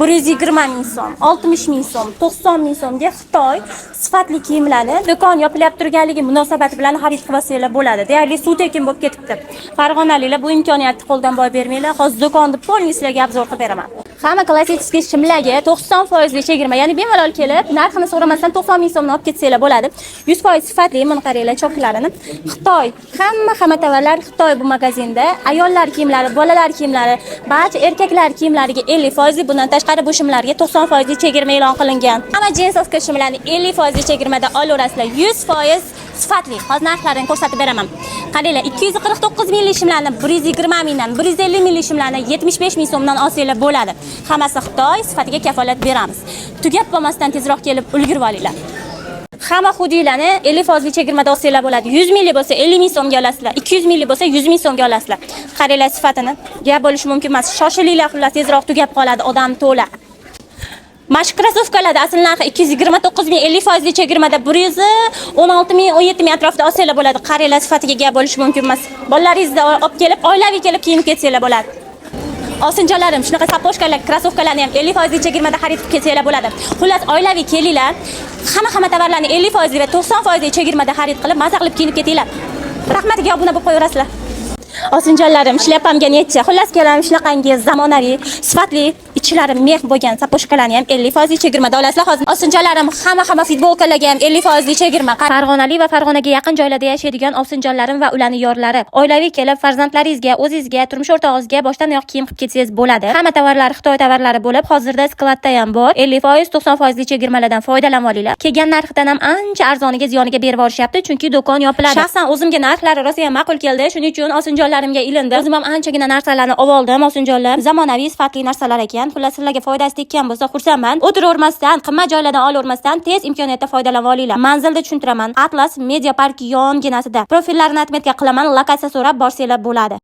120 ming so'm, 60 ming so'm, 90 ming so'mga Xitoy sifatli kiyimlarni do'kon yopilyapti turganligi munosabati bilan xarid qilsanglar bo'ladi. Deyarli suv tekin bo'lib ketibdi. Farg'onaliklar, bu imkoniyatni qo'ldan boy bermanglar. Hozir do'konni полный sizlarga обзор qilib beraman. Hamma klassik shimlarga 90 foizli chegirma, ya'ni bemalol kelib, narxini so'ramasdan 90 ming so'mdan olib ketsanglar bo'ladi. 100% sifatli, buni qaranglar choklarini. Xitoy, hamma hamma tovarlar Xitoy bu magazinda. Ayollar kiyimlari, bolalar kiyimlari, barcha erkaklar kiyimlariga 50 foizli, bundan tashqari bu shimlarga 90 foizli chegirma e'lon qilingan. Hamma джинсовка shimlarni 50 foizli chegirmada olaverasizlar. 100 foiz sifatli. Hozir narxlarini ko'rsatib beraman. Qaranglar, 249 minglik shimlarni 120 mingdan, 150 minglik shimlarni 75 ming so'mdan olsanglar bo'ladi. Hammasi Xitoy, sifatiga kafolat beramiz. Tugab qolmasdan tezroq kelib ulgurib olinglar. Hamma xudilarni 50 foizli chegirmada olsanglar bo'ladi. 100 minglik bo'lsa 50 ming so'mga olasizlar. 200 minglik bo'lsa 100 ming so'mga olasizlar. Qaranglar sifatini. Gap bo'lishi mumkin emas. Shoshilinglar, xullas, tezroq tugab qoladi, odam to'la. Mana shu krossovkalarda asl narxi 229 ming, 50 foizli chegirmada 116 ming, 17 ming atrofida olsanglar bo'ladi. Qaranglar, sifatiga gap bo'lishi mumkin emas. Bolalaringizni olib kelib, oilaviy kelib kiyinib ketsanglar bo'ladi. Osinjonlarim, shunaqa сапожка lar, krossovkalarni ham 50 foizli chegirmada xarid qilib ketsanglar bo'ladi. Xullas, oilaviy kelinglar. Hamma hamma tovarlarni 50 foizli va 90 foizli chegirmada xarid qilib, maza qilib kiyinib ketinglar. Rahmatiga obuna bo'lib qo'yaverasizlar. Osinjonlarim, shlyapamga necha? Xullas kalam, shunaqangi zamonaviy, sifatli, ichlari мех bo'lgan сапожка larni ham 50 foizli chegirmada olasizlar hozir. Osinjonlarim, hamma hamma futbolkalarga ham 50 foizli chegirma. Farg'onali va Farg'onaga yaqin joylarda yashaydigan osinjonlarim va ularni yorlari, oilaviy kelib, farzandlaringizga, o'zingizga, turmush o'rtog'ingizga boshdan oyoq kiyim qilib ketsangiz bo'ladi. Hamma tovarlar Xitoy tovarlari bo'lib, hozirda skladda ham bor. 50 foiz, 90 foizli chegirmalardan foydalanib olinglar. Kelgan narxidan ham ancha arzoniga, ziyoniga berib yuborishyapti, chunki do'kon yopiladi. Shaxsan o'zimga narxlari rosa ham ma'qul keldi. Shuning uchun osinjonlarimga ilindi. O'zim ham anchagina narsalarni olib oldim, osinjonlar. Zamonaviy, sifatli narsalar ekan. Xullas, sizlarga foydasi tekkan bo'lsa, xursandman. O'tiravermasdan, qimmat joylardan olavermasdan, tez imkoniyatda foydalanib olinglar. Manzilda tushuntiraman. Atlas Media Park yonginasida. Profillarini отметка qilaman, lokatsiya so'rab borsanglar bo'ladi.